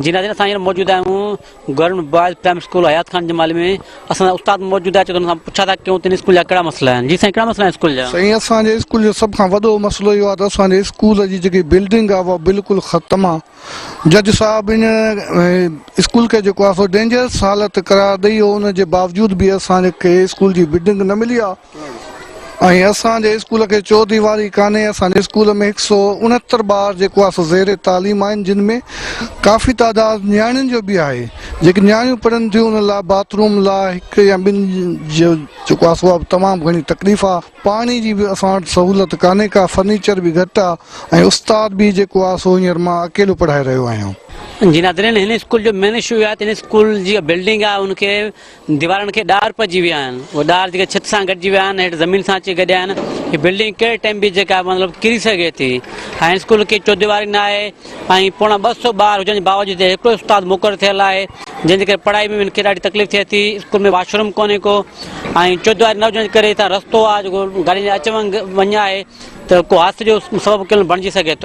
جي ناظرين اسان هينئر موجود آهيون government boys primary school Hayat Khan Jamali ۾ اسان سان استاد موجود آهي چو ته ان سان پڇا ٿا ڪيون ته هن اسڪول جا ڪهڙا مسئلا آهن جي سائين ڪهڙا مسئلا آهن اسڪول جا. سائين اسان جي اسڪول جو سڀ کان وڏو مسئلو اهو آهي ته اسان جي اسڪول جي جيڪي بلڊنگ آهي اها بلڪل ختم آهي جج صاحب ان اسڪول کي جيڪو آهي سو ڊينجرس حالت قرار ڏئي ويو ان جي باوجود به اسان کي اسڪول جي بلڊنگ نه ملي آهي ۽ اسان جي اسڪول کي چوديواري ڪانهي اسان جي اسڪول ۾ هڪ سو اڻهتر ٻار جيڪو آهي سو زير تعليم آهن جن ۾ ڪافي تعداد نياڻين جو به آهي جيڪي نياڻيون پڙهن ٿيون ان لاء باٿ روم لاء هڪ يا ٻن جو جيڪو آهي سو تمام گهڻي تڪليف آهي پاڻي جي به اسان وٽ سهولت ڪانهي ڪا فرنيچر به گهٽ آهي ۽ استاد به جيڪو آهي سو هينئر مان اڪيلو پڙهائي رهيو آهيان. جي ناظرين هن اسڪول جو مين اشو اهو آهي ته هن اسڪول جي بلڊنگ آهي ان کي ديوارن کي ڏار پئجي ويا آهن اهي ڏار جيڪي ڇت سان گڏجي ويا آهن هيٺ زمين سان اچي گڏيا آهن هي بلڊنگ ڪهڙي ٽائيم به جيڪا مطلب ڪري سگهي ٿي ۽ اسڪول کي چوديواري نه آهي ۽ پوڻا 200 ٻار هجڻ جي باوجود هڪڙو استاد مقرر ٿيل آهي جنهن جي ڪري پڙهائي ۾ هن کي ڏاڍي تڪليف ٿئي ٿي اسڪول ۾ واش روم ڪونهي ڪو ۽ چوديواري نه هجڻ جي ڪري هتان رستو آهي جيڪو گاڏين جي اچ وڃ آهي ته ڪو حادثي جو سبب بڻجي سگهي ٿو.